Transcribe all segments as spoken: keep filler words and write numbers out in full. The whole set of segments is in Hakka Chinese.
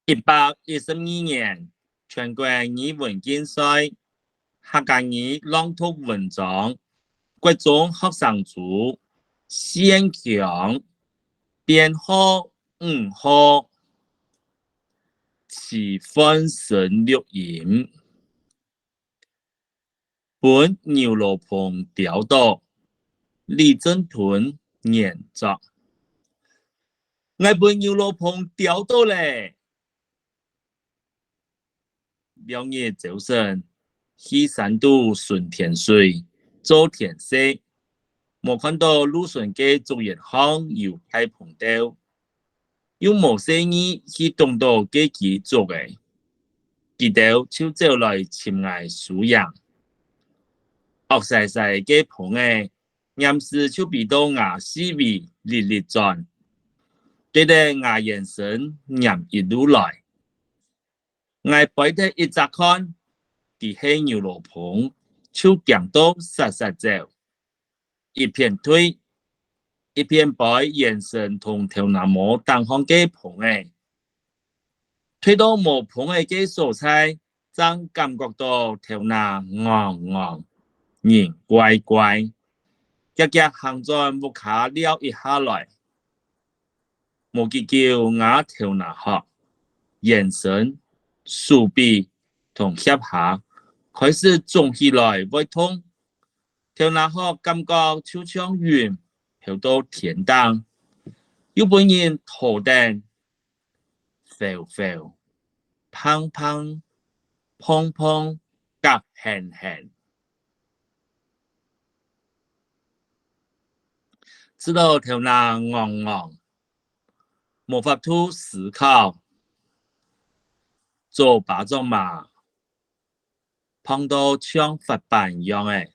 一百一十二年，全國語文競賽，客家語朗讀文章，國中學生組，四縣腔，編號五號，徐煥昇錄音。 分牛羅蜂叼到，李正吞原作。𠊎分牛羅蜂叼到咧！尞日朝晨，去山肚巡田水，做田事，無看到路脣个竹葉項有大蜂竇， 又無細義去動到該枝竹仔，佢兜就走來尋𠊎輸贏。惡豺豺个蜂仔，黏時就飛到吾四圍哩哩轉，對等吾圓身黏一路來。𠊎飛忒一隻看，知係牛羅蜂，就驚到煞煞走。 一片追，一片飛圓身同頭那毛頂項个蜂仔。追到無蜂仔个所在，正感覺到頭那戇戇，人怪怪，遽遽行轉屋下尞一下來。 無幾久，吾頭那殼、圓身、手臂同脅下開始腫起來會痛。頭那殼感覺就像雲飄到天頂，又分人拖等，浮浮、嘭嘭、碰碰、夾絚絚。 直到頭那戇戇，無法度思考，做巴掌嫲，膨到像發粄樣仔，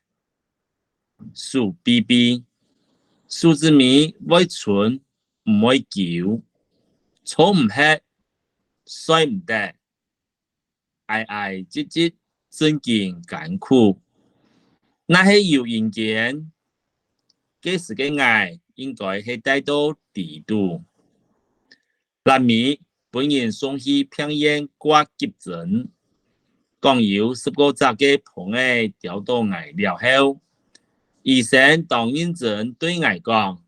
手痺痺，手指尾會伸毋會勼，坐毋核，睡毋得， 挨挨擠擠，真經艱苦。若係有陰間，該時个𠊎應該係戴到豬肚，臘味分人送去病院掛急診。講有十過隻个蜂仔叼到𠊎了後，醫生當認真對𠊎講：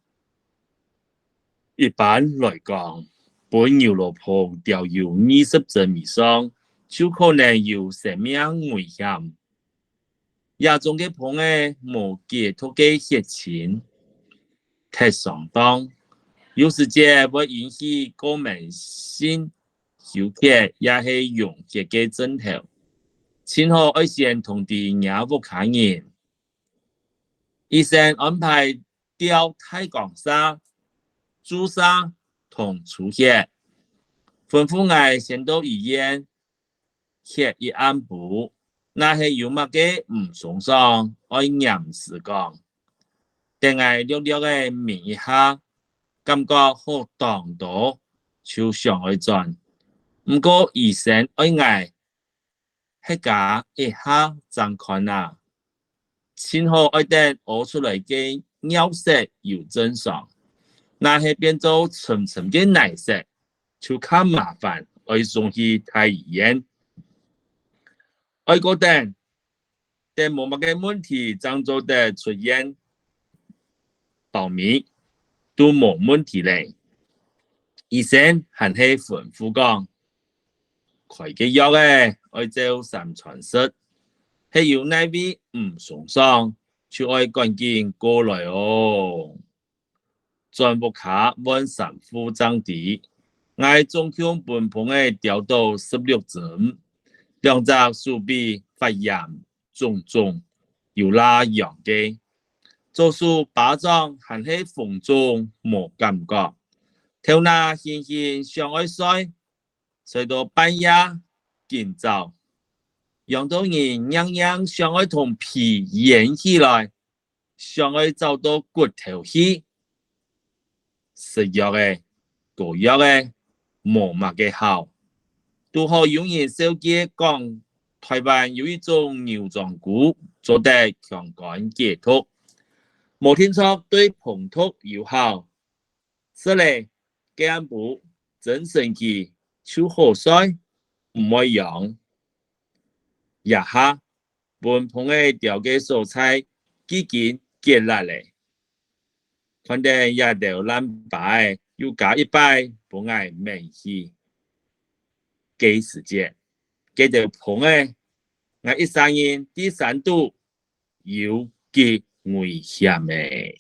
一般來講，分牛羅蜂叼有二十針以上，就可能有生命危險。這種个蜂仔無解毒个血清，忒傷重，有時節會引起過敏性休克也係溶血个症頭，盡好愛先通知若屋下人。 醫生安排吊大光射、注射同抽血，吩咐𠊎先到醫院歇一暗晡，若係有麼个毋鬆爽，愛黏時講。等𠊎略略仔抿一下，感覺好當多，就想愛轉。毋過醫生愛𠊎 核加一下正看啊。盡好愛等屙出來个尿色有正常，若係變做深深个泥色，就較麻煩，愛送去大醫院。愛過等，等無麼个問題正做得出院，包尾都無問題咧。醫生還係吩咐講， 開个藥仔愛照三餐食，係有哪位毋鬆爽，就愛趕緊過來哦。轉屋下換衫褲正知，𠊎總共分蜂仔叼到十六針，兩隻手臂發炎腫腫，有罅癢个。左手巴掌還係紅腫無感覺，頭那輕輕想愛睡， 睡到半夜緊走，癢到人硬硬想愛同被掀起來，想愛走到骨頭去。食藥仔、膏藥仔，無麼个效。堵好有人紹介講，臺灣有一種牛樟菇做得強肝解毒，無定著對蜂毒有效。 食咧，該暗晡，真神奇，就好睡，毋會癢。這下分蜂仔貂个所在既經結力咧，看等這兜爛疤仔又加一擺分𠊎愐起。該時節，該兜蜂仔，𠊎一儕人在山肚，有幾危險欸！